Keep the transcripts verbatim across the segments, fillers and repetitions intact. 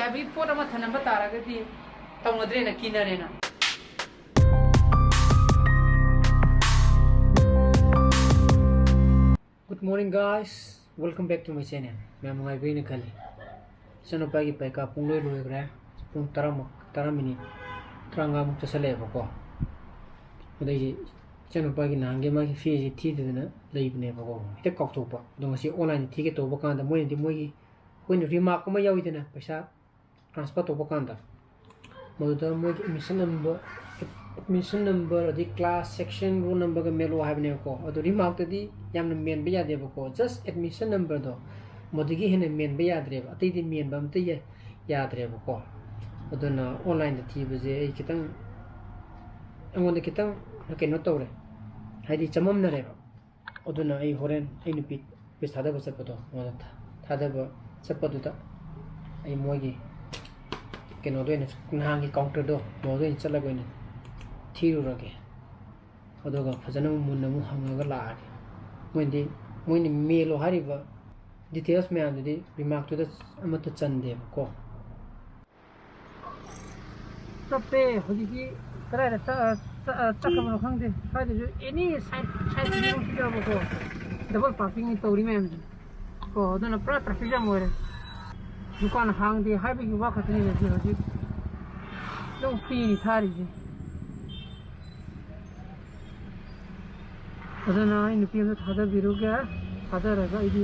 ꯍꯥꯏꯕꯒꯤ ꯄꯣꯠ ꯑꯃ ꯊꯅꯝꯕ ꯇꯥꯔꯒꯗꯤ ꯇꯧꯅꯗ꯭ꯔꯦꯅ ꯀꯤꯅꯔꯦꯅ꯫ Good morning, guys. Welcome back to my channel. ꯃꯌꯥꯝ ꯅꯨꯡꯉꯥꯏꯕꯤꯅ ꯈꯜꯂꯤ꯫ ꯏꯆꯥꯅꯨꯄꯥꯒꯤ ꯄꯩꯈꯥ ꯄꯨꯡ ꯂꯣꯏ ꯂꯣꯏꯈ꯭ꯔꯦ꯫ ꯄꯨꯡ ꯇꯔꯥꯃꯨꯛ, ꯇꯔꯥ ꯃꯤꯅꯤꯠ ꯇꯔꯥꯃꯉꯥꯃꯨꯛ ꯆꯠꯁꯜꯂꯛꯑꯦꯕꯀꯣ꯫ ꯑꯗꯩꯗꯤ ꯏꯆꯥꯅꯨꯄꯥꯒꯤ ꯅꯍꯥꯟꯒꯤ ꯃꯥꯒꯤ ꯐꯤꯁꯦ ꯊꯤꯗꯗꯅ ꯂꯩꯕꯅꯦꯕꯀꯣ꯫ ꯍꯦꯛꯇ ꯀꯥꯎꯊꯣꯛꯄ꯫ ꯑꯗꯣ ꯉꯁꯤ online ꯊꯤꯒꯦ ꯇꯧꯕ ꯀꯥꯟꯗ ꯃꯣꯏꯅꯗꯤ ꯃꯣꯏꯒꯤ, ꯑꯩꯈꯣꯏꯅ remark ꯑꯃ ꯌꯥꯎꯋꯤꯗꯅ, ꯄꯩꯁꯥ transfer ꯇꯧꯕ ꯀꯥꯟꯗ, ꯃꯗꯨꯗ ꯃꯣꯏꯒꯤ admission number, admission number ꯑꯗꯩ class, section, roll numberꯒ ꯃꯦꯜꯂꯣ ꯍꯥꯏꯕꯅꯦꯕꯀꯣ꯫ ꯑꯗꯣ remarkꯇꯗꯤ ꯌꯥꯝꯅ ꯃꯦꯟꯕ ꯌꯥꯗꯦꯕꯀꯣ, just admission numberꯗꯣ, ꯃꯗꯨꯗꯒꯤ ꯍꯦꯟꯅ ꯃꯦꯟꯕ ꯌꯥꯗ꯭ꯔꯦꯕ, ꯑꯇꯩꯗꯤ ꯃꯦꯟꯕ ꯑꯝꯇ ꯌꯥ-, ꯌꯥꯗ꯭ꯔꯦꯕꯀꯣ꯫ ꯑꯗꯨꯅ onlineꯗ ꯊꯤꯕꯁꯦ ꯑꯩ ꯈꯤꯇꯪ, ꯑꯩꯉꯣꯟꯗ ꯈꯤꯇꯪ ꯀꯩꯅꯣ ꯇꯧꯔꯦ, ꯍꯥꯏꯗꯤ ꯆꯃꯝꯅꯔꯦꯕ꯫ ꯑꯗꯨꯅ ꯑꯩ ꯍꯣꯔꯦꯟ ꯑꯩ ꯅꯨꯄꯤ office ꯊꯥꯗꯕ ꯆꯠꯄꯗꯣ, ꯃꯉꯣꯟꯗ ꯊꯥ-, ꯊꯥꯗꯕ ꯆꯠꯄꯗꯨꯗ ꯑꯩ ꯃꯣꯏꯒꯤ ꯀꯩꯅꯣꯗ ꯑꯣꯏꯅ, ꯅꯍꯥꯟꯒꯤ counterꯗꯣ, ꯃꯗꯨꯗ ꯑꯣꯏꯅ ꯆꯠꯂꯒ ꯑꯣꯏꯅ ꯊꯤꯔꯨꯔꯒꯦ꯫ ꯑꯗꯨꯒ ꯐꯖꯅ ꯃꯨꯟꯅ ꯑꯃꯨꯛ ꯍꯪꯉꯒ ꯂꯥꯛꯑꯒꯦ꯫ ꯃꯣꯏꯗꯤ, ꯃꯣꯏꯅ ꯃꯦꯜꯂꯣ ꯍꯥꯏꯔꯤꯕ details ꯃꯌꯥꯝꯗꯨꯗꯤ remarkꯇꯨꯗ ꯑꯃꯠꯇ ꯆꯟꯗꯦꯕꯀꯣ꯫ ꯆꯞꯄꯦ꯫ ꯍꯧꯖꯤꯛꯇꯤ ꯀꯗꯥꯏꯗ ꯆ-, ꯆ-, ꯆꯠꯈ꯭ꯔꯕꯅꯣ ꯈꯪꯗꯦ꯫ ꯁ꯭ꯋꯥꯏꯗꯁꯨ any side, side ꯈꯨꯗꯤꯡꯃꯛ ꯆꯠꯂꯕꯀꯣ, double parkingꯅꯤ ꯇꯧꯔꯤ ꯃꯌꯥꯝꯁꯦ꯫ ꯀꯣ, ꯑꯗꯨꯅ ꯄꯨꯔꯥ traffic jam ꯑꯣꯏꯔꯦ꯫ ꯗꯨꯀꯥꯟ ꯍꯥꯡꯗꯦ ꯍꯥꯏꯕꯒꯤ ꯋꯥ ꯈꯛꯇꯅꯤ ꯍꯧꯖꯤꯛ, ꯍꯧꯖꯤꯛ ꯑꯗꯨꯝ freeꯅꯤ ꯊꯥꯔꯤꯁꯦ꯫ ꯑꯗꯨꯅ ꯑꯩ ꯅꯨꯄꯤ ꯑꯃꯗ ꯊꯥꯗꯕꯤꯔꯨꯒꯦ꯫ ꯊꯥꯗꯔꯒ ꯑꯩꯗꯤ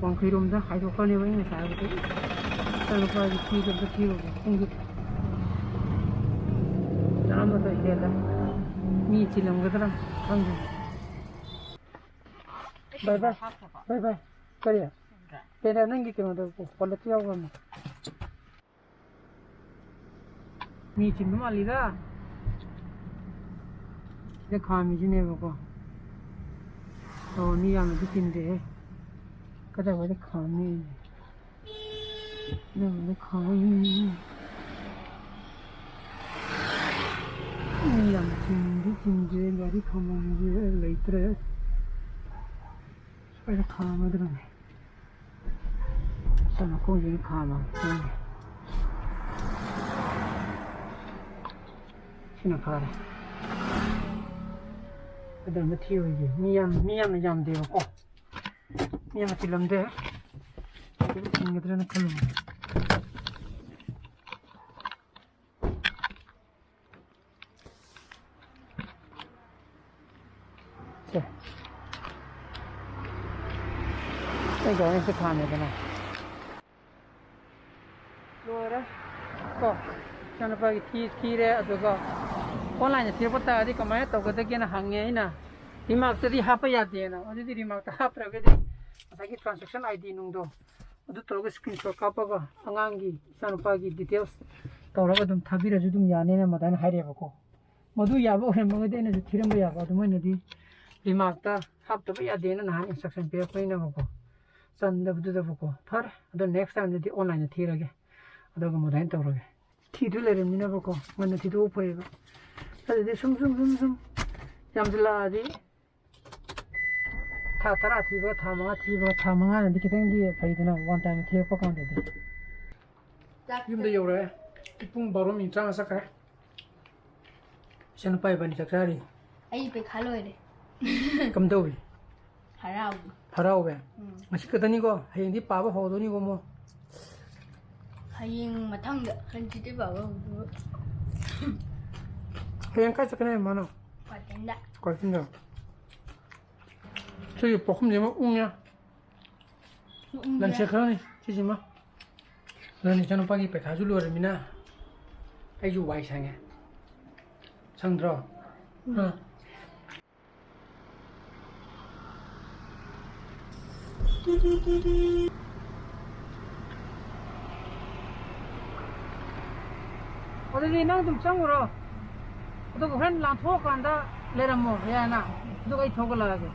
ꯋꯥꯡꯈꯩꯔꯣꯝꯗ ꯍꯥꯏꯗꯣꯛꯈ꯭ꯔꯅꯦꯕ꯫ ꯑꯩ ꯉꯁꯥꯏ ꯍꯥꯏꯕꯗꯣ ꯏꯆꯥꯅꯨꯄꯥꯒꯤ ꯐꯤꯗꯣ ꯑꯝꯇ ꯊꯤꯔꯨꯒꯦ꯫ ꯄꯨꯡꯁꯦ ꯇꯔꯥꯃꯥꯊꯣꯏ ꯍꯦꯜꯂꯦ꯫ ꯃꯤ ꯆꯤꯜꯂꯝꯒꯗ꯭ꯔꯥ ꯈꯪꯗꯦ꯫ Bye bye. Bye bye. ꯀꯔꯤ? ꯀꯩꯅꯣ, ꯅꯪꯒꯤ ꯀꯩꯅꯣꯗꯣ walletꯇ ꯌꯥꯎꯈ꯭ꯔꯕꯅꯦ꯫ ꯃꯤ ꯆꯤꯟꯕ ꯃꯥꯜꯂꯤꯗ꯫ ꯁꯤꯗ ꯈꯥꯝꯃꯤꯁꯤꯅꯦꯕꯀꯣ꯫ ꯑꯣ, ꯃꯤ ꯌꯥꯝꯅꯗꯤ ꯆꯤꯟꯗꯦꯍꯦ꯫ ꯀꯗꯥꯏꯋꯥꯏꯗ ꯈꯥꯝꯃꯤ? ꯀꯗꯥꯏꯋꯥꯏꯗ ꯈꯥꯝꯃꯤ? ꯃꯤ ꯌꯥꯝ ꯆꯤꯟꯗꯤ ꯆꯤꯟꯗꯦ, ꯒꯥꯔꯤ ꯈꯥꯝꯐꯝꯁꯦ ꯂꯩꯇ꯭ꯔꯦ꯫ ꯁ꯭ꯋꯥꯏꯗ ꯈꯥꯝꯃꯗ꯭ꯔꯅꯦ? ꯁꯣꯝ ꯃꯈꯣꯡꯁꯤꯗ ꯈꯥꯝꯃ ꯆꯪꯉꯦ꯫ ꯁꯤꯅ ꯐꯔꯦ꯫ ꯑꯗꯨꯝꯕ ꯊꯤꯔꯣꯏꯒꯦ꯫ ꯃꯤ ꯌꯥꯝ, ꯃꯤ ꯌꯥꯝꯅ ꯌꯥꯝꯗꯦꯕꯀꯣ꯫ ꯃꯤ ꯌꯥꯝꯅ ꯆꯤꯜꯂꯝꯗꯦ꯫ ꯑꯗꯨꯝ ꯆꯤꯟꯒꯗ꯭ꯔꯥꯅ ꯈꯜꯂꯨꯕ꯫ ꯁꯦ꯫ ꯑꯩ ꯒꯥꯔꯤꯁꯦ ꯊꯥꯝꯃꯦꯗꯅ꯫ ꯂꯣꯏꯔꯦ꯫ ꯀꯣ, ꯏꯆꯥꯅꯨꯄꯥꯒꯤ ꯊꯤ-, ꯊꯤꯔꯦ, ꯑꯗꯨꯒ online ꯗ ꯊꯤꯔꯛꯄ ꯇꯥꯔꯗꯤ ꯀꯃꯥꯏꯅ ꯇꯧꯒꯗꯒꯦꯅ ꯍꯪꯉꯦ ꯑꯩꯅ꯫ Remark ꯇꯗꯤ ꯍꯥꯞꯄ ꯌꯥꯗꯦꯅ꯫ ꯑꯗꯨꯗꯤ remark ꯇ ꯍꯥꯞꯇ꯭ꯔꯒꯗꯤ ꯉꯁꯥꯏꯒꯤ transaction I D ꯅꯨꯡꯗꯣ ꯑꯗꯨ ꯇꯧꯔꯒ screenshot ꯀꯥꯞꯄꯒ ꯑꯉꯥꯡꯒꯤ, ꯏꯆꯥꯅꯨꯄꯥꯒꯤ details ꯇꯧꯔꯒ ꯑꯗꯨꯝ ꯊꯥꯕꯤꯔꯁꯨ ꯑꯗꯨꯝ ꯌꯥꯅꯤꯅ ꯃꯗꯥꯏꯅ ꯍꯥꯏꯔꯛꯑꯦꯕꯀꯣ꯫ ꯃꯗꯨ ꯌꯥꯕ ꯑꯣꯏꯔꯝꯃꯒꯗꯤ ꯑꯩꯅꯁꯨ ꯊꯤꯔꯝꯕ ꯌꯥꯕ꯫ ꯑꯗꯨ ꯃꯣꯏꯅꯗꯤ remark ꯇ ꯍꯥꯞꯇꯕ ꯌꯥꯗꯦꯅ ꯅꯍꯥꯟ instruction ꯄꯤꯔꯛꯄꯅꯤꯅꯕꯀꯣ꯫ ꯆꯟꯗꯕꯗꯨꯗꯕꯀꯣ꯫ ꯐꯔꯦ, ꯑꯗꯣ next time ꯗꯗꯤ online ꯗ ꯊꯤꯔꯒꯦ꯫ ꯑꯗꯨꯒ ꯃꯗꯥꯏꯅ ꯇꯧꯔꯒꯦ꯫ ꯊꯤꯗꯣꯏ ꯂꯩꯔꯝꯅꯤꯅꯕꯀꯣ, ꯉꯟꯅ ꯊꯤꯗꯣꯛꯄ ꯐꯩꯌꯦꯕ꯫ ꯑꯗꯨꯗꯤ ꯁꯨꯝ, ꯁꯨꯝ, ꯁꯨꯝ, ꯁꯨꯝ ꯌꯥꯝꯁꯤꯜꯂꯛꯑꯗꯤ ꯊꯥ ꯇꯔꯥ ꯊꯤꯕꯒ, ꯊꯥ ꯃꯉꯥ ꯊꯤꯕꯒ, ꯊꯥ ꯃꯉꯥꯅꯗꯤ ꯈꯤꯇꯪꯗꯤ ꯐꯩꯗꯅ, one time ꯊꯤꯔꯛꯄ ꯀꯥꯟꯗꯗꯤ꯫ ꯆꯥꯛ ꯌꯨꯝꯗ ꯆꯥ- ꯌꯧꯔꯛꯑꯦ꯫ ꯄꯨꯡ ꯕꯥꯔꯣ ꯃꯤꯅꯤꯠ ꯇꯔꯥꯃꯉꯥ ꯆꯠꯈ꯭ꯔꯦ꯫ ꯏꯆꯥꯅꯨꯄꯥ ꯏꯕꯥꯅꯤ ꯆꯥꯛ ꯆꯥꯔꯤ꯫ ꯑꯩ ꯄꯩꯈꯥ ꯂꯣꯏꯔꯦ꯫ ꯀꯝꯗꯧꯏ? ꯍꯔꯥꯎ꯫ ꯍꯔꯥꯎꯋꯦ? ꯎꯝ꯫ ꯉꯁꯤ ꯈꯛꯇꯅꯤꯀꯣ, ꯍꯌꯦꯡꯗꯤ ꯄꯥꯕ ꯍꯧꯗꯣꯏꯅꯤꯀꯣ ꯑꯃꯨꯛ꯫ ꯍꯌꯦꯡ ꯃꯊꯪꯗ, ꯍꯪꯆꯤꯠꯇꯤ ꯄꯥꯕ ꯍꯧꯗꯣꯏꯕ꯫ ꯍꯌꯦꯡ ꯀꯥꯏ ꯆꯠꯀꯅꯤ ꯍꯥꯏ ꯃꯥꯅ? ꯀ꯭ꯋꯥꯀꯩꯊꯦꯜꯗ꯫ ꯀ꯭ꯋꯥꯀꯩꯊꯦꯜꯗ꯫ ꯁꯤꯒꯤ ꯄꯣꯛꯈꯨꯝꯁꯦ ꯑꯃ ꯎꯪꯉꯦ꯫ ꯎꯪꯉꯦ꯫ ꯂꯟꯁꯦ ꯈꯔꯅꯤ ꯁꯤꯁꯤꯃ꯫ ꯑꯗꯨꯅ ꯏꯆꯥꯅꯨꯄꯥꯒꯤ ꯄꯩꯈꯥꯁꯨ ꯂꯣꯏꯔꯃꯤꯅ ꯑꯩꯁꯨ ꯋꯥꯏ ꯁꯪꯉꯦ꯫ ꯁꯪꯗ꯭ꯔꯣ? ꯎꯝ꯫ ꯍꯥ? ꯑꯗꯨꯗꯤ ꯅꯪ ꯑꯗꯨꯝ ꯆꯪꯉꯨꯔꯣ, ꯑꯗꯨꯒ ꯍꯣꯔꯦꯟ ꯂꯥꯟꯊꯣꯛꯑꯀꯥꯟꯗ ꯂꯩꯔꯝꯃꯣ ꯌꯥꯏꯅ, ꯑꯗꯨꯒ ꯑꯩ ꯊꯣꯛꯂꯛꯑꯒꯦ꯫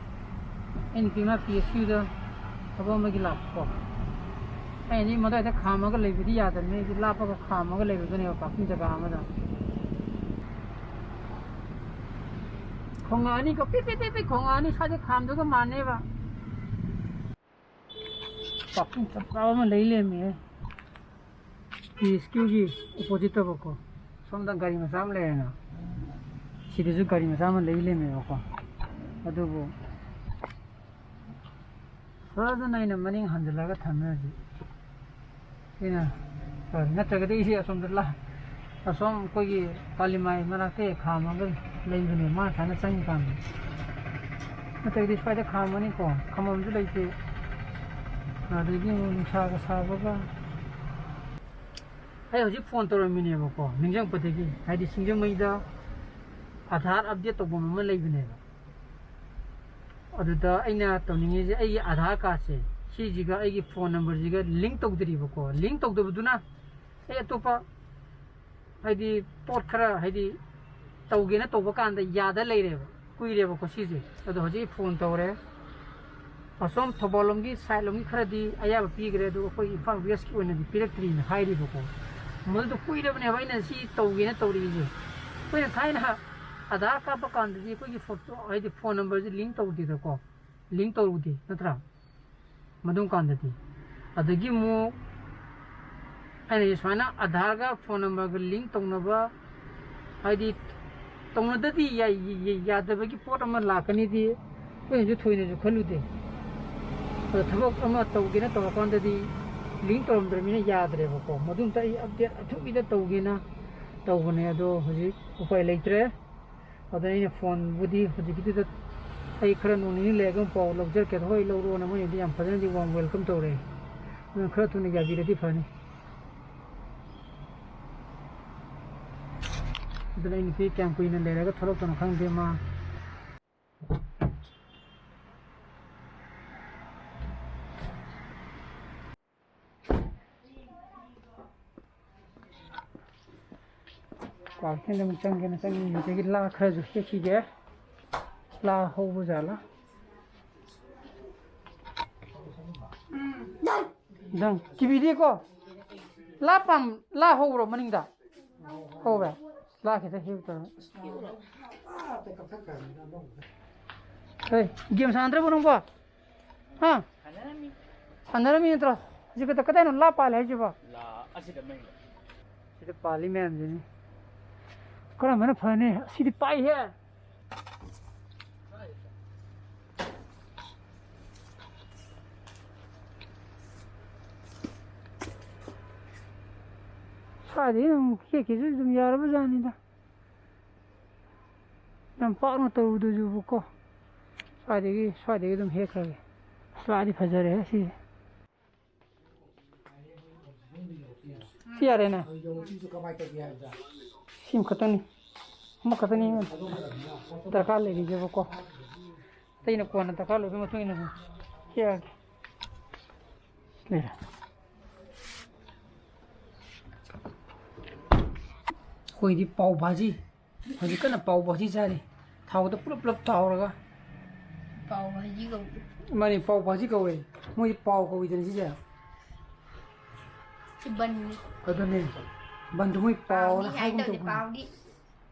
ꯑꯩ ꯅꯨꯄꯤ ꯑꯃ P S Q ꯗ ꯊꯕꯛ ꯑꯃꯒꯤ ꯂꯥꯛꯄꯀꯣ꯫ ꯑꯩꯅꯗꯤ ꯃꯗꯨꯋꯥꯏꯗ ꯈꯥꯝꯃꯒ ꯂꯩꯕꯗꯤ ꯌꯥꯗꯕꯅꯤ, ꯑꯩꯗꯤ ꯂꯥꯞꯄꯒ ꯈꯥꯝꯃꯒ ꯂꯩꯔꯨꯗꯣꯏꯅꯦꯕ parking ꯖꯒꯥ ꯑꯃꯗ꯫ ꯈꯣꯡꯉꯛꯑꯅꯤꯀꯣ, ꯄꯤꯠ ꯄꯤꯠ ꯄꯤꯠ ꯄꯤꯠ ꯈꯣꯡꯉꯛꯑꯅꯤ, ꯁ꯭ꯋꯥꯏꯗ ꯈꯥꯝꯗꯣꯏꯒ ꯃꯥꯟꯅꯦꯕ꯫ Parking ꯆꯞ ꯆꯥꯕ ꯑꯃ ꯂꯩ ꯂꯩꯔꯝꯃꯦꯍꯦ꯫ P S Q ꯒꯤ opposite ꯇꯕꯀꯣ꯫ ꯁꯣꯝꯗ ꯒꯥꯔꯤ ꯃꯆꯥ ꯑꯃ ꯂꯩꯔꯦꯅ꯫ ꯁꯤꯗꯁꯨ ꯒꯥꯔꯤ ꯃꯆꯥ ꯑꯃ ꯂꯩ ꯂꯩꯔꯝꯃꯦꯕꯀꯣ꯫ ꯑꯗꯨꯕꯨ ꯐꯖꯅ ꯑꯩꯅ ꯃꯅꯤꯡ ꯍꯟꯖꯤꯜꯂꯒ ꯊꯝꯃꯦ ꯍꯧꯖꯤꯛ꯫ ꯑꯩꯅ ꯐꯔꯦ꯫ ꯅꯠꯇ꯭ꯔꯒꯗꯤ ꯑꯩꯁꯦ ꯑꯁꯣꯝꯗ ꯂꯥ-, ꯑꯁꯣꯝ ꯑꯩꯈꯣꯏꯒꯤ ꯄꯥꯂꯤꯃꯥꯏ ꯃꯅꯥꯛꯇ ꯍꯦꯛ ꯈꯥꯝꯃꯒ ꯂꯩꯕꯅꯦ, ꯃꯥ ꯁꯨꯃꯥꯏꯅ ꯆꯪꯉꯤꯀꯥꯟꯗ꯫ ꯅꯠꯇ꯭ꯔꯒꯗꯤ ꯁ꯭ꯋꯥꯏꯗ ꯈꯥꯝꯃꯅꯤꯀꯣ, ꯈꯥꯝꯕꯝꯁꯨ ꯂꯩꯇꯦ꯫ ꯑꯗꯒꯤ ꯑꯃꯨꯛ ꯅꯨꯡꯁꯥꯒ ꯁꯥꯕꯒ꯫ ꯑꯩ ꯍꯧꯖꯤꯛ ꯐꯣꯟ ꯇꯧꯔꯝꯃꯤꯅꯦꯕꯀꯣ, ꯅꯤꯡꯁꯤꯡꯉꯛꯄꯗꯒꯤ, ꯍꯥꯏꯗꯤ ꯁꯤꯡꯖꯃꯩꯗ ꯑꯙꯥꯔ ꯑꯞꯗꯦꯠ ꯇꯧꯐꯝ ꯑꯃ ꯂꯩꯕꯅꯦꯕ꯫ ꯑꯗꯨꯗ ꯑꯩꯅ ꯇꯧꯅꯤꯡꯉꯤꯁꯦ, ꯑꯩꯒꯤ ꯑꯙꯥꯔ ꯀꯥꯔꯠꯁꯦ ꯁꯤꯁꯤꯒ ꯑꯩꯒꯤ ꯐꯣꯟ ꯅꯝꯕꯔꯁꯤꯒ ꯂꯤꯡ ꯇꯧꯗ꯭ꯔꯤꯕꯀꯣ꯫ ꯂꯤꯡ ꯇꯧꯗꯕꯗꯨꯅ ꯑꯩ ꯑꯇꯣꯞꯄ, ꯍꯥꯏꯗꯤ, ꯄꯣꯠ ꯈꯔ, ꯍꯥꯏꯗꯤ, ꯇꯧꯒꯦꯅ ꯇꯧꯕ ꯀꯥꯟꯗ ꯌꯥꯗ ꯂꯩꯔꯦꯕ, ꯀꯨꯏꯔꯦꯕꯀꯣ ꯁꯤꯁꯦ꯫ ꯑꯗꯣ ꯍꯧꯖꯤꯛ ꯐꯣꯟ ꯇꯧꯔꯦ, ꯑꯁꯣꯝ ꯊꯧꯕꯥꯜ ꯂꯣꯝꯒꯤ ꯁꯥꯏꯠ ꯂꯣꯝꯒꯤ ꯈꯔꯗꯤ ꯑꯌꯥꯕ ꯄꯤꯈ꯭ꯔꯦ, ꯑꯗꯨꯒ ꯑꯩꯈꯣꯏ ꯏꯝꯐꯥꯜ ꯋꯦꯁꯀꯤ ꯑꯣꯏꯅꯗꯤ ꯄꯤꯔꯛꯇ꯭ꯔꯤꯅ ꯍꯥꯏꯔꯤꯕꯀꯣ꯫ ꯃꯗꯨꯗꯣ ꯀꯨꯏꯔꯕꯅꯦꯕ ꯑꯩꯅ ꯁꯤ ꯇꯧꯒꯦꯅ ꯇꯧꯔꯛꯏꯁꯦ꯫ ꯑꯩꯈꯣꯏꯅ ꯊꯥꯏꯅ ꯑꯙꯥꯔ ꯀꯥꯞꯄ ꯀꯥꯟꯗꯗꯤ ꯑꯩꯈꯣꯏꯒꯤ ꯐꯣꯇꯣ, ꯍꯥꯏꯗꯤ ꯐꯣꯟ ꯅꯝꯕꯔꯁꯦ ꯂꯤꯡ ꯇꯧꯗꯦꯗꯀꯣ, ꯂꯤꯡ ꯇꯧꯔꯨꯗꯦ ꯅꯠꯇ꯭ꯔꯥ? ꯃꯗꯨꯝ ꯀꯥꯟꯗꯗꯤ꯫ ꯑꯗꯒꯤ ꯑꯃꯨꯛ ꯑꯩꯅ ꯁꯨꯃꯥꯏꯅ ꯑꯙꯥꯔꯒ ꯐꯣꯟ ꯅꯝꯕꯔꯒ ꯂꯤꯡ ꯇꯧꯅꯕ, ꯍꯥꯏꯗꯤ ꯇꯧꯅꯗꯗꯤ ꯌꯥ-, ꯌꯥ-, ꯌꯥꯗꯕꯒꯤ ꯄꯣꯠ ꯑꯃ ꯂꯥꯛꯀꯅꯤꯗꯤ ꯑꯩꯈꯣꯏꯅꯁꯨ ꯊꯣꯏꯅꯁꯨ ꯈꯜꯂꯨꯗꯦ꯫ ꯑꯗꯣ ꯊꯕꯛ ꯑꯃ ꯇꯧꯒꯦꯅ ꯇꯧꯔꯀꯥꯟꯗꯗꯤ ꯂꯤꯡ ꯇꯧꯔꯝꯗ꯭ꯔꯕꯅꯤꯅ ꯌꯥꯗ꯭ꯔꯦꯕꯀꯣ꯫ ꯃꯗꯨꯝꯇ ꯑꯩ ꯑꯞꯗꯦꯠ ꯑꯊꯨꯕꯤꯗ ꯇꯧꯒꯦꯅ ꯇꯧꯕꯅꯦ, ꯑꯗꯣ ꯍꯧꯖꯤꯛ ꯎꯄꯥꯏ ꯂꯩꯇ꯭ꯔꯦ꯫ ꯑꯗ ꯑꯩꯅ ꯐꯣꯟꯕꯨꯗꯤ ꯍꯧꯖꯤꯛꯀꯤꯗꯨꯗ ꯑꯩ ꯈꯔ ꯅꯣꯡ ꯅꯤꯅꯤ ꯂꯩꯔꯒ ꯑꯃꯨꯛ ꯄꯥꯎ ꯂꯧꯖꯔꯛꯀꯦ꯫ ꯍꯣꯏ, ꯂꯧꯔꯛꯑꯣꯅ ꯃꯣꯏꯅꯗꯤ ꯌꯥꯝ ꯐꯖꯅꯗꯤ ꯋꯥꯔꯝ ꯋꯦꯜꯀꯝ ꯇꯧꯔꯛꯑꯦ꯫ ꯑꯗꯨꯅ ꯈꯔ ꯊꯨꯅ ꯌꯥꯕꯤꯔꯗꯤ ꯐꯅꯤ꯫ ꯑꯗꯨꯅ ꯑꯩ ꯅꯨꯄꯤ ꯀꯌꯥꯝ ꯀꯨꯏꯅ ꯂꯩꯔꯒ ꯊꯣꯛꯂꯛꯇꯣꯏꯅꯣ ꯈꯪꯗꯦ ꯃꯥ꯫ ꯀ꯭ꯋꯥꯀꯩꯊꯦꯜꯗ ꯑꯃꯨꯛ ꯆꯪꯒꯦꯅ ꯆꯪꯉꯤ꯫ ꯍꯧꯖꯤꯛꯇꯒꯤ ꯂꯥ ꯈꯔꯁꯨ ꯍꯦꯛꯈꯤꯒꯦ꯫ ꯂꯥ ꯍꯧꯕ ꯖꯥꯠꯂꯥ? ꯅꯪ ꯀꯤꯕꯤꯗꯦꯀꯣ? ꯂꯥ ꯄꯥꯝ-, ꯂꯥ ꯍꯧꯕ꯭ꯔꯣ ꯃꯅꯤꯡꯗ? ꯍꯧꯋꯦ꯫ ꯂꯥ ꯈꯤꯇ ꯍꯦꯛ ꯇꯧꯔ꯫ ꯍꯦ, ꯒꯦꯝ ꯁꯥꯟꯅꯗ꯭ꯔꯕꯣ ꯅꯪꯕꯣ? ꯍꯥ? ꯁꯥꯟꯅꯔꯝꯃꯤ ꯅꯠꯇ꯭ꯔꯣ? ꯍꯧꯖꯤꯛ ꯀꯗꯥ-, ꯀꯗꯥꯏꯅꯣ ꯂꯥ ꯄꯥꯜꯂꯦ ꯍꯥꯏꯁꯤꯕꯣ? ꯂꯥ ꯑꯁꯤꯗ ꯃꯅꯤꯡꯗ꯫ ꯁꯤꯗ ꯄꯥꯜꯂꯤ ꯃꯌꯥꯝꯁꯤꯅꯤ꯫ ꯀꯔꯝꯕꯅ ꯐꯅꯤ? ꯑꯁꯤꯗꯤ ꯄꯥꯏꯍꯦ꯫ ꯁ꯭ꯋꯥꯏꯗꯒꯤ ꯑꯗꯨꯝ ꯍꯦꯛꯈꯤꯁꯨ ꯑꯗꯨꯝ ꯌꯥꯔꯕ ꯖꯥꯠꯅꯤꯗ꯫ ꯌꯥꯝ ꯄꯥꯛꯅ ꯇꯧꯔꯨꯗꯣꯏꯁꯨꯕꯀꯣ꯫ ꯁ꯭ꯋꯥꯏꯗꯒꯤ, ꯁ꯭ꯋꯥꯏꯗꯒꯤ ꯑꯗꯨꯝ ꯍꯦꯛꯈ꯭ꯔꯒꯦ꯫ ꯁ꯭ꯋꯥꯏꯗꯤ ꯐꯖꯔꯦꯍꯦ ꯁꯤꯁꯦ꯫ ꯁꯤ ꯌꯥꯔꯦꯅꯦ꯫ ꯁꯤꯃ ꯈꯛꯇꯅꯤ꯫ ꯑꯃꯈꯛꯇꯅꯤ ꯗꯔꯀꯥꯔ ꯂꯩꯔꯤꯁꯦꯕꯀꯣ꯫ ꯑꯇꯩꯅ ꯀꯣꯟꯅ ꯗꯔꯀꯥꯔ ꯂꯩꯕꯒꯤ ꯃꯇꯨꯡ ꯏꯟꯅ ꯍꯦꯛꯑꯒꯦ꯫ ꯂꯩꯔꯦ꯫ ꯑꯩꯈꯣꯏꯗꯤ ꯄꯥꯎ ꯚꯥꯖꯤ꯫ ꯍꯧꯖꯤꯛ ꯀꯟꯅ ꯄꯥꯎ ꯚꯥꯖꯤ ꯆꯥꯔꯤ꯫ ꯊꯥꯎꯗ ꯄꯨꯂꯞ ꯄꯨꯂꯞ ꯇꯥꯎꯔꯒ꯫ ꯄꯥꯎ ꯚꯥꯖꯤ ꯀꯧꯕ꯫ ꯃꯥꯅꯦ, ꯄꯥꯎ ꯚꯥꯖꯤ ꯀꯧꯋꯦ꯫ ꯃꯣꯏ ꯄꯥꯎ ꯀꯧꯏꯗꯅ ꯁꯤꯁꯦ꯫ ꯁꯤ ꯕꯟꯅꯤ꯫ ꯑꯗꯨꯅꯦ꯫ ꯕꯟꯗꯨ ꯃꯣꯏ ꯄꯥꯎꯅ ꯄꯥꯎꯅꯤ ꯍꯥꯏꯒꯨꯝ ꯍꯥꯏꯗꯕꯅꯦ, ꯇꯧꯕꯅꯦ꯫ ꯄꯥꯎꯗꯤ꯫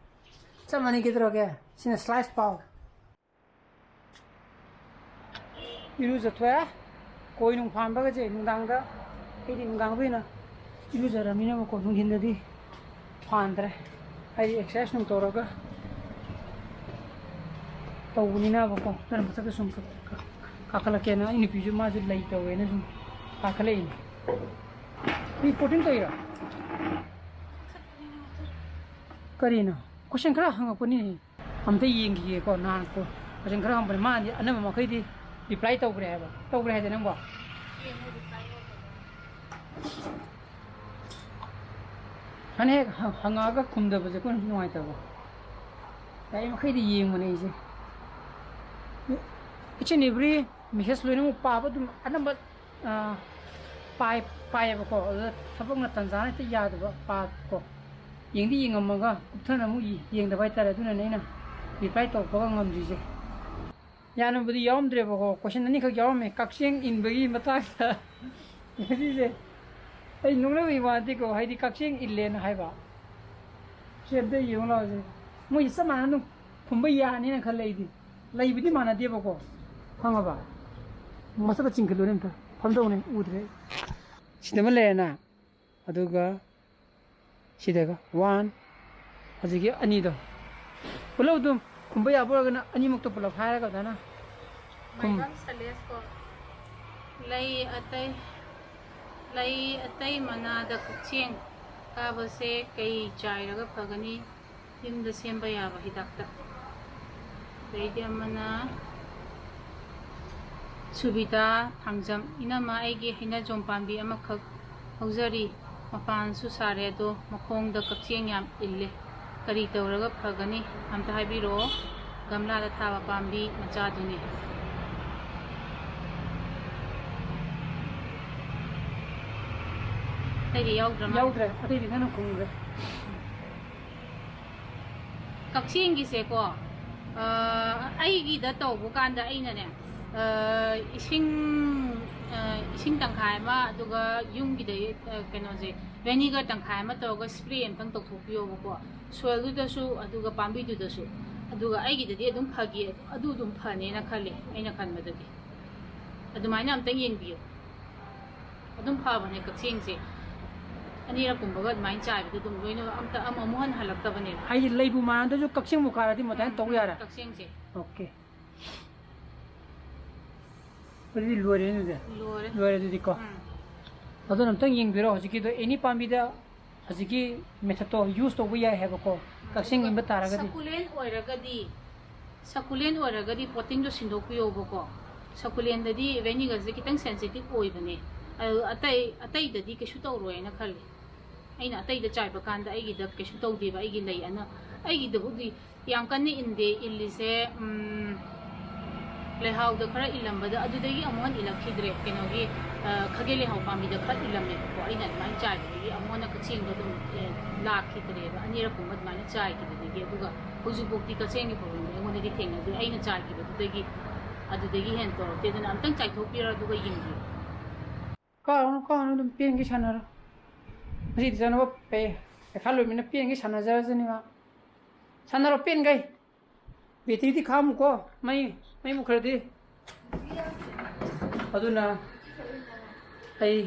ꯆꯞ ꯃꯥꯟꯅꯩ, ꯀꯩꯗꯧꯔꯒꯦ? ꯁꯤꯅ ꯁ꯭ꯂꯥꯏꯁ ꯄꯥꯎ꯫ ꯏꯔꯨꯖꯊꯣꯛꯑꯦ꯫ ꯀꯣꯏ ꯅꯨꯡ ꯐꯥꯟꯕꯒꯁꯦ ꯅꯨꯡꯗꯥꯡꯗ, ꯑꯩꯗꯤ ꯅꯨꯡꯗꯥꯡꯗ ꯑꯣꯏꯅ ꯏꯔꯨꯖꯔꯃꯤꯅꯕꯀꯣ, ꯅꯨꯡꯊꯤꯟꯗꯗꯤ ꯐꯥꯟꯗ꯭ꯔꯦ꯫ ꯍꯥꯏꯗꯤ ꯑꯦꯛꯁꯔꯁꯥꯏꯁ ꯅꯨꯡ ꯇꯧꯔꯒ ꯇꯧꯕꯅꯤꯅꯕꯀꯣ, ꯑꯗꯨꯅ ꯃꯊꯛꯇ ꯁꯨꯝ ꯀꯥꯈꯠꯂꯛꯀꯦꯅ, ꯑꯩ ꯅꯨꯄꯤꯁꯨ ꯃꯥꯁꯨ ꯂꯩ ꯇꯧꯋꯦꯅ ꯁꯨꯝ ꯀꯥꯈꯠꯂꯛꯏꯅꯦ꯫ ꯔꯤꯄꯣꯔꯇꯤꯡ ꯇꯧꯔꯤꯔꯣ? ꯀꯔꯤꯅꯣ? ꯀꯣꯏꯁꯟ ꯈꯔ ꯍꯪꯉꯛꯄꯅꯤꯅꯦ꯫ ꯑꯝꯇ ꯌꯦꯡꯈꯤꯒꯦꯀꯣ꯫ ꯅꯍꯥꯟ ꯀꯣ-, ꯀꯣꯏꯁꯟ ꯈꯔ ꯍꯪꯕꯅꯦ, ꯃꯥꯅꯗꯤ ꯑꯅꯝꯕ ꯃꯈꯩꯗꯤ ꯔꯤꯄ꯭ꯂꯥꯏ ꯇꯧꯈ꯭ꯔꯦ ꯍꯥꯏꯕ, ꯇꯧꯈ꯭ꯔꯦ ꯍꯥꯏꯗꯤ ꯅꯪꯕꯣ? ꯐꯅ ꯍꯦꯛ ꯍ-, ꯍꯪꯉꯛꯑꯒ ꯈꯨꯝꯗꯕꯁꯦ ꯑꯩꯈꯣꯏꯅꯁꯨ ꯅꯨꯡꯉꯥꯏꯇꯕ꯫ ꯌꯥꯔꯤ ꯃꯈꯩꯗꯤ ꯌꯦꯡꯕꯅꯦ ꯑꯩꯁꯦ꯫ Each and every message ꯂꯣꯏꯅꯃꯛ ꯄꯥꯕ ꯑꯗꯨꯝ ꯑꯅꯝꯕ, ꯑꯥ, ꯄꯥꯏ-, ꯄꯥꯏꯌꯦꯕꯀꯣ꯫ ꯑꯗꯨꯗ ꯊꯕꯛꯅ ꯇꯟꯖꯥꯅ ꯍꯦꯛꯇ ꯌꯥꯗꯕ ꯄꯥꯕꯀꯣ꯫ ꯌꯦꯡꯗꯤ ꯌꯦꯡꯉꯝꯃꯒ ꯀꯨꯞꯊꯅ ꯑꯃꯨꯛ ꯌꯦꯡꯗꯕ ꯍꯥꯏꯇꯥꯔꯦ꯫ ꯑꯗꯨꯅꯅꯦ ꯑꯩꯅ ꯔꯤꯄ꯭ꯂꯥꯏ ꯇꯧꯔꯛꯄꯒ ꯉꯝꯗ꯭ꯔꯤꯁꯦ꯫ ꯌꯥꯅꯕꯨꯗꯤ ꯌꯥꯎꯔꯝꯗ꯭ꯔꯦꯕꯀꯣ, ꯀꯣꯏꯁꯟ ꯑꯅꯤꯈꯛ ꯌꯥꯎꯔꯝꯃꯦ ꯀꯛꯆꯦꯡ ꯏꯟꯕꯒꯤ ꯃꯇꯥꯡꯗ꯫ ꯁꯤꯁꯦ ꯑꯩ ꯅꯣꯛꯅꯕꯒꯤ ꯋꯥ ꯅꯠꯇꯦꯀꯣ, ꯍꯥꯏꯗꯤ ꯀꯛꯆꯦꯡ ꯏꯜꯂꯦꯅ ꯍꯥꯏꯕ꯫ ꯁꯤ ꯑꯝꯇ ꯌꯦꯡꯉꯨ ꯂꯥꯎꯁꯦ꯫ ꯃꯣꯏꯁꯦ ꯆꯞ ꯃꯥꯟꯅꯅ ꯑꯗꯨꯝ ꯈꯨꯝꯕ ꯌꯥꯅꯤꯅ ꯈꯜꯂꯦ ꯑꯩꯗꯤ꯫ ꯂꯩꯕꯨꯗꯤ ꯃꯥꯟꯅꯗꯦꯕꯀꯣ, ꯈꯪꯉꯕ? ꯃꯊꯛꯇ ꯆꯤꯡꯈꯠꯂꯨꯅꯦ ꯑꯝꯇ꯫ ꯐꯝꯗꯧꯅꯦ, ꯎꯗ꯭ꯔꯦ꯫ ꯁꯤꯗ ꯑꯃ ꯂꯩꯔꯦꯅ, ꯑꯗꯨꯒ ꯁꯤꯗꯒ ꯋꯥꯟ, ꯍꯧꯖꯤꯛꯀꯤ ꯑꯅꯤꯗꯣ ꯄꯨꯂꯞ ꯑꯗꯨꯝ ꯈꯨꯝꯕ ꯌꯥꯕ ꯑꯣꯏꯔꯒꯅ ꯑꯅꯤꯃꯛꯇꯣ ꯄꯨꯂꯞ ꯍꯥꯏꯔꯒ ꯑꯗꯨꯃꯥꯏꯅ ꯈꯨꯝ- ꯃꯥꯏꯕꯝ ꯁꯂꯦꯁ ꯀꯣ, ꯂꯩ ꯑꯇꯩ, ꯂꯩ ꯑꯇꯩ ꯃꯅꯥꯗ ꯀꯛꯆꯦꯡ ꯀꯥꯕꯁꯦ ꯀꯩ ꯆꯥꯏꯔꯒ ꯐꯒꯅꯤ? ꯌꯨꯝꯗ ꯁꯦꯝꯕ ꯌꯥꯕ ꯍꯤꯗꯥꯛꯇ꯫ ꯑꯗꯩꯗꯤ ꯑꯃꯅ ꯁꯨꯕꯤꯗꯥ ꯊꯥꯡꯖꯝ, "ꯏꯅꯝꯃ, ꯑꯩꯒꯤ ꯍꯩꯅꯖꯣꯝ ꯄꯥꯝꯕꯤ ꯑꯃꯈꯛ ꯍꯧꯖꯔꯤ, ꯃꯄꯥꯟꯁꯨ ꯁꯥꯔꯦ, ꯑꯗꯣ ꯃꯈꯣꯡꯗ ꯀꯛꯆꯦꯡ ꯌꯥꯝ ꯏꯜꯂꯦ, ꯀꯔꯤ ꯇꯧꯔꯒ ꯐꯒꯅꯤ? ꯑꯝꯇ ꯍꯥꯏꯕꯤꯔꯛꯑꯣ, ꯒꯝꯂꯥꯗ ꯊꯥꯕ ꯄꯥꯝꯕꯤ ꯃꯆꯥꯗꯨꯅꯤ"꯫ ꯑꯇꯩꯗꯤ ꯌꯥꯎꯗ꯭ꯔ ꯃꯥꯜꯂꯦ꯫ ꯌꯥꯎꯗ꯭ꯔꯦ, ꯑꯇꯩꯗꯤ ꯅꯪꯅ ꯈꯨꯝꯈ꯭ꯔꯦ꯫ ꯀꯛꯆꯦꯡꯒꯤꯁꯦꯀꯣ, ꯑ, ꯑꯩꯒꯤꯗ ꯇꯧꯕ ꯀꯥꯟꯗ ꯑꯩꯅꯅꯦ, ꯑ, ꯏꯁꯤꯡ, ꯑ, ꯏꯁꯤꯡ ꯇꯪꯈꯥꯏ ꯑꯃ, ꯑꯗꯨꯒ ꯌꯨꯝꯒꯤꯗ, ꯑ, ꯀꯩꯅꯣꯁꯦ, ꯚꯦꯅꯤꯒꯔ ꯇꯪꯈꯥꯏ ꯑꯃ ꯇꯧꯔꯒ ꯁ꯭ꯄ꯭ꯔꯦ ꯑꯝꯇꯪ ꯇꯧꯊꯣꯛꯄꯤꯌꯣꯕꯀꯣ꯫ ꯁꯣꯏꯜꯗꯨꯗꯁꯨ, ꯑꯗꯨꯒ ꯄꯥꯝꯕꯤꯗꯨꯗꯁꯨ꯫ ꯑꯗꯨꯒ ꯑꯩꯒꯤꯗꯗꯤ ꯑꯗꯨꯝ ꯐꯒꯤ, ꯑꯗꯨ ꯑꯗꯨꯝ ꯐꯅꯦꯅ ꯈꯜꯂꯦ, ꯑꯩꯅ ꯈꯟꯕꯗꯗꯤ꯫ ꯑꯗꯨꯃꯥꯏꯅ ꯑꯝꯇꯪ ꯌꯦꯡꯕꯤꯌꯨ꯫ ꯑꯗꯨꯝ ꯐꯕꯅꯦ ꯀꯛꯆꯦꯡꯁꯦ꯫ ꯑꯅꯤꯔꯛ ꯀꯨꯝꯕꯒ ꯑꯗꯨꯃꯥꯏꯅ ꯆꯥꯏꯕꯗ ꯑꯗꯨꯝ ꯂꯣꯏꯅ ꯑꯝꯇ ꯑꯃ ꯑꯃꯨꯛ ꯍꯟꯅ ꯍꯜꯂꯛꯇꯕꯅꯦꯕ꯫ ꯍꯥꯏꯗꯤ ꯂꯩꯕꯨ ꯃꯥꯟꯅꯗ꯭ꯔꯁꯨ ꯀꯛꯆꯦꯡꯕꯨ ꯀꯥꯔꯗꯤ ꯃꯊꯟ ꯇꯧ ꯌꯥꯔꯦ꯫ ꯀꯛꯆꯦꯡꯁꯦ꯫ ꯑꯣꯀꯦ꯫ ꯑꯗꯨꯗꯤ ꯂꯣꯏꯔꯦ ꯑꯗꯨꯗꯤ? ꯂꯣꯏꯔꯦ꯫ ꯂꯣꯏꯔꯦ ꯑꯗꯨꯗꯤꯀꯣ꯫ ꯎꯝ꯫ ꯑꯗꯨꯅ ꯑꯝꯇꯪ ꯌꯦꯡꯕꯤꯔꯣ ꯍꯧꯖꯤꯛꯀꯤꯗꯣ ꯑꯦꯅꯤ ꯄꯥꯝꯕꯤꯗ ꯍꯧꯖꯤꯛꯀꯤ ꯃꯦꯊꯠꯇꯣ ꯌꯨꯁ ꯇꯧꯕ ꯌꯥꯏ ꯍꯥꯏꯕꯀꯣ, ꯀꯛꯆꯦꯡ ꯏꯟꯕ ꯇꯥꯔꯒꯗꯤ꯫ ꯁꯀꯨꯂꯦꯟ ꯑꯣꯏꯔꯒꯗꯤ, ꯁꯀꯨꯂꯦꯟ ꯑꯣꯏꯔꯒꯗꯤ ꯄꯣꯇꯤꯡꯗꯣ ꯁꯤꯟꯗꯣꯛꯄꯤꯌꯣꯕꯀꯣ꯫ ꯁꯀꯨꯂꯦꯟꯗꯗꯤ ꯚꯦꯅꯤꯒꯔꯁꯦ ꯈꯤꯇꯪ ꯁꯦꯟꯁꯤꯇꯤꯚ ꯑꯣꯏꯕꯅꯦ꯫ ꯑꯗꯨ ꯑꯇꯩ, ꯑꯇꯩꯗꯗꯤ ꯀꯩꯁꯨ ꯇꯧꯔꯣꯏꯅ ꯈꯜꯂꯤ꯫ ꯑꯩꯅ ꯑꯇꯩꯗ ꯆꯥꯏꯕ ꯀꯥꯟꯗ ꯑꯩꯒꯤꯗ ꯀꯩꯁꯨ ꯇꯧꯗꯦꯕ, ꯑꯩꯒꯤ ꯂꯩ ꯑꯅ-, ꯑꯩꯒꯤꯗꯕꯨꯗꯤ ꯌꯥꯝ ꯀꯟꯅ ꯏꯟꯗꯦ, ꯏꯜꯂꯤꯁꯦ, ꯎꯝ, ꯂꯩꯍꯥꯎꯗ ꯈꯔ ꯏꯜꯂꯝꯕꯗ ꯑꯗꯨꯗꯒꯤ ꯑꯃꯨꯛ ꯍꯟꯅ ꯏꯜꯂꯛꯈꯤꯗ꯭ꯔꯦ꯫ ꯀꯩꯅꯣꯒꯤ, ꯑ, ꯈꯥꯒꯦꯜ ꯂꯩꯍꯥꯎ ꯄꯥꯝꯕꯤꯗ ꯈꯔ ꯏꯜꯂꯝꯃꯦꯕꯀꯣ꯫ ꯑꯩꯅ ꯑꯗꯨꯃꯥꯏꯅ ꯆꯥꯏꯕꯗꯒꯤ ꯑꯃꯨꯛ ꯍꯟꯅ ꯀꯛꯆꯦꯡꯗꯣ ꯑꯗꯨꯝ, ꯑꯦ, ꯂꯥꯛꯈꯤꯗ꯭ꯔꯦꯕ꯫ ꯑꯅꯤꯔꯛꯀꯨꯝꯕ ꯑꯗꯨꯃꯥꯏꯅ ꯆꯥꯏꯈꯤꯕꯗꯒꯤ꯫ ꯑꯗꯨꯒ ꯍꯧꯖꯤꯛꯐꯥꯎꯗꯤ ꯀꯛꯆꯦꯡꯒꯤ ꯄ꯭ꯔꯣꯕ꯭ꯂꯦꯝꯗꯣ ꯑꯩꯉꯣꯟꯗꯗꯤ ꯊꯦꯡꯅꯗ꯭ꯔꯤ꯫ ꯑꯩꯅ ꯆꯥꯏꯈꯤꯕꯗꯨꯗꯒꯤ ꯑꯗꯨꯗꯒꯤ ꯍꯦꯟꯅ ꯇꯧꯔꯛꯇꯦ꯫ ꯑꯗꯨꯅ ꯑꯝꯇꯪ ꯆꯥꯏꯊꯣꯛꯄꯤꯔꯣ, ꯑꯗꯨꯒ ꯌꯦꯡꯕꯤꯌꯨ꯫ ꯀꯥꯔꯨꯅꯨ, ꯀꯥꯔꯨꯅꯨ, ꯑꯗꯨꯝ ꯄꯦꯟꯒꯩ ꯁꯥꯟꯅꯔꯣ꯫ ꯉꯁꯤꯗꯤ ꯆꯠꯅꯕ ꯄꯦ-, ꯄꯩꯈꯥ ꯂꯣꯏꯃꯤꯅ ꯄꯦꯟꯒꯩ ꯁꯥꯟꯅꯖꯔꯁꯅꯤ ꯃꯥ꯫ ꯁꯥꯟꯅꯔꯣ ꯄꯦꯟꯒꯩ꯫ ꯕꯦꯇ꯭ꯔꯤꯗꯤ ꯈꯥꯝꯃꯨꯀꯣ, ꯃꯩ, ꯃꯩ ꯃꯨꯠꯈ꯭ꯔꯗꯤ꯫ ꯑꯗꯨꯅ ꯑꯩ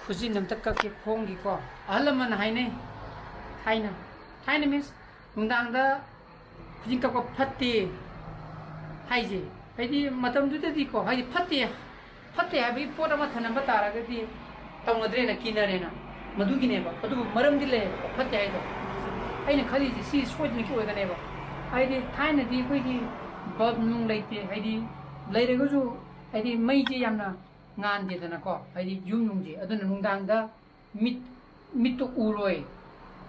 ꯈꯨꯖꯤꯟ ꯑꯝꯇ ꯀꯛꯀꯦ ꯈꯣꯡꯒꯤꯀꯣ꯫ ꯑꯍꯜ ꯂꯃꯟꯅ ꯍꯥꯏꯅꯩ ꯊꯥꯏꯅ, ꯊꯥꯏꯅ ꯃꯤꯟꯁ ꯅꯨꯡꯗꯥꯡꯗ ꯈꯨꯖꯤꯟ ꯀꯛꯄ ꯐꯠꯇꯦ ꯍꯥꯏꯁꯦ, ꯍꯥꯏꯗꯤ ꯃꯇꯝꯗꯨꯗꯗꯤꯀꯣ, ꯍꯥꯏꯗꯤ ꯐꯠꯇꯦ, ꯐꯠꯇꯦ ꯍꯥꯏꯕꯒꯤ ꯄꯣꯠ ꯑꯃ ꯊꯅꯝꯕ ꯇꯥꯔꯒꯗꯤ ꯇꯧꯅꯗ꯭ꯔꯦꯅ, ꯀꯤꯅꯔꯦꯅ, ꯃꯗꯨꯒꯤꯅꯦꯕ꯫ ꯑꯗꯨꯕꯨ ꯃꯔꯝꯗꯤ ꯂꯩꯌꯦꯕꯀꯣ ꯐꯠꯇꯦ ꯍꯥꯏꯗꯣ꯫ ꯑꯩꯅ ꯈꯜꯂꯤꯁꯦ ꯁꯤ ꯁꯣꯏꯗꯅ ꯑꯣꯏꯒꯅꯦꯕ꯫ ꯍꯥꯏꯗꯤ ꯊꯥꯏꯅꯗꯤ ꯑꯩꯈꯣꯏꯒꯤ ꯕꯜꯕ ꯅꯨꯡ ꯂꯩꯇꯦ, ꯍꯥꯏꯗꯤ ꯂꯩꯔꯒꯁꯨ ꯍꯥꯏꯗꯤ ꯃꯩꯁꯦ ꯌꯥꯝꯅ ꯉꯥꯟꯗꯦꯗꯅꯀꯣ, ꯍꯥꯏꯗꯤ ꯌꯨꯝ ꯅꯨꯡꯁꯦ꯫ ꯑꯗꯨꯅ ꯅꯨꯡꯗꯥꯡꯗ ꯃꯤꯠ, ꯃꯤꯠꯇꯨ ꯎꯔꯣꯏ,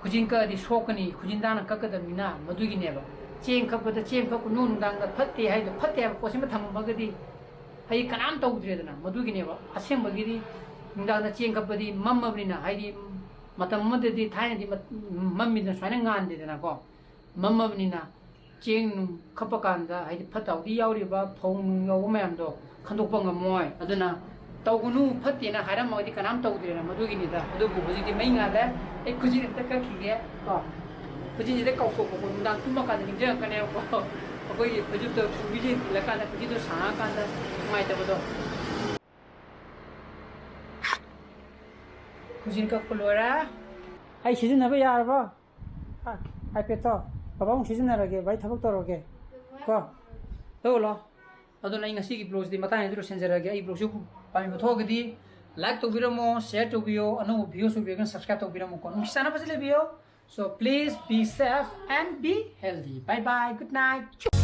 ꯈꯨꯖꯤꯟ ꯀꯛꯑꯗꯤ ꯁꯣꯛꯀꯅꯤ, ꯈꯨꯖꯤꯟ ꯇꯥꯡꯅ ꯀꯛꯀꯗꯕꯅꯤꯅ꯫ ꯃꯗꯨꯒꯤꯅꯦꯕ ꯆꯦꯡ ꯈꯞꯄꯗ ꯆꯦꯡ ꯈꯞꯀꯅꯨ, ꯅꯨꯡꯗꯥꯡꯗ ꯐꯠꯇꯦ ꯍꯥꯏꯗꯣ꯫ ꯐꯠꯇꯦ ꯍꯥꯏꯕ ꯄꯣꯠꯁꯤꯃ ꯊꯝꯃꯝꯃꯒꯗꯤ ꯍꯥꯏꯗꯤ ꯀꯅꯥꯝ ꯇꯧꯗ꯭ꯔꯦꯗꯅ꯫ ꯃꯗꯨꯒꯤꯅꯦꯕ ꯑꯁꯦꯡꯕꯒꯤꯗꯤ ꯅꯨꯡꯗꯥꯡꯗ ꯆꯦꯡ ꯈꯞꯄꯗꯤ ꯃꯝꯃꯕꯅꯤꯅ, ꯍꯥꯏꯗꯤ ꯃꯇꯝ ꯑꯃꯗꯗꯤ, ꯊꯥꯏꯅꯗꯤ ꯃꯝꯃꯤꯗꯅ, ꯁꯨꯃꯥꯏꯅ ꯉꯥꯟꯗꯦꯗꯅꯀꯣ꯫ ꯃꯝꯃꯕꯅꯤꯅ ꯆꯦꯡ ꯅꯨꯡ ꯈꯞꯄ ꯀꯥꯟꯗ ꯍꯥꯏꯗꯤ ꯐꯠꯇ ꯍꯥꯎꯗꯤ ꯌꯥꯎꯔꯤꯕ ꯐꯧ ꯅꯨꯡ ꯌꯥꯎꯕ ꯃꯌꯥꯝꯗꯣ ꯈꯟꯗꯣꯛꯄ ꯉꯝꯃꯣꯏ꯫ ꯑꯗꯨꯅ ꯇꯧꯒꯅꯨ, ꯐꯠꯇꯦꯅ ꯍꯥꯏꯔꯝꯃꯒꯗꯤ ꯀꯅꯥꯝ ꯇꯧꯗ꯭ꯔꯦꯅ꯫ ꯃꯗꯨꯒꯤꯅꯤꯗ꯫ ꯑꯗꯨꯕꯨ ꯍꯧꯖꯤꯛꯇꯤ ꯃꯩ ꯉꯥꯜꯂꯦ꯫ ꯑꯩ ꯈꯨꯖꯤꯟ ꯑꯝꯇ ꯀꯛꯈꯤꯒꯦ ꯀꯣ꯫ ꯈꯨꯖꯤꯟꯁꯤꯗ ꯀꯥꯎꯊꯣꯛꯄꯀꯣ, ꯅꯨꯡꯗꯥꯡ ꯇꯨꯝꯃꯀꯥꯟꯗ ꯅꯤꯡꯁꯤꯡꯉꯛꯀꯅꯦꯕꯀꯣ꯫ ꯑꯩꯈꯣꯏꯒꯤ ꯐꯩꯖꯨꯞꯇ ꯈꯨꯕꯤ ꯂꯦꯟ ꯊꯤꯜꯂꯀꯥꯟꯗ ꯈꯨꯖꯤꯟꯗꯣ ꯁꯥꯡꯉꯀꯥꯟꯗ ꯅꯨꯡꯉꯥꯏꯇꯕꯗꯣ꯫ ꯈꯨꯖꯤꯟ ꯀꯛꯄ ꯂꯣꯏꯔꯦ꯫ ꯑꯩ ꯁꯤꯖꯤꯟꯅꯕ ꯌꯥꯔꯕꯣ? ꯑꯥꯏꯄꯦꯗꯇꯣ ꯕꯕꯥ ꯑꯃꯨꯛ ꯁꯤꯖꯤꯟꯅꯔꯒꯦ, ꯚꯥꯏ ꯊꯕꯛ ꯇꯧꯔꯒꯦ ꯀꯣ꯫ ꯂꯧ ꯂꯥꯎ꯫ ꯑꯗꯨꯅ ꯑꯩ ꯉꯁꯤꯒꯤ ꯕ꯭ꯂꯣꯒꯁꯤꯗꯤ ꯃꯇꯥꯡ ꯑꯁꯤꯗ ꯂꯣꯏꯁꯤꯟꯖꯔꯒꯦ꯫ ꯑꯩ ꯕ꯭ꯂꯣꯒꯁꯤ ꯄꯥꯝꯕꯤꯕ ꯊꯣꯛꯑꯒꯗꯤ ꯂꯥꯏꯛ ꯇꯧꯕꯤꯔꯝꯃꯣ, ꯁꯤꯌꯔ ꯇꯧꯕꯤꯌꯣ, ꯑꯅꯧꯕ ꯚꯤꯌꯨꯁ ꯑꯣꯏꯕꯤꯔꯒꯅ ꯁꯕꯁꯀ꯭ꯔꯥꯏꯕ ꯇꯧꯕꯤꯔꯝꯃꯨꯀꯣ꯫ ꯅꯨꯡꯁꯤ ꯆꯥꯟꯅꯕꯁꯤ ꯂꯩꯕꯤꯌꯣ꯫ So please be safe and be healthy. Bye bye. Good night.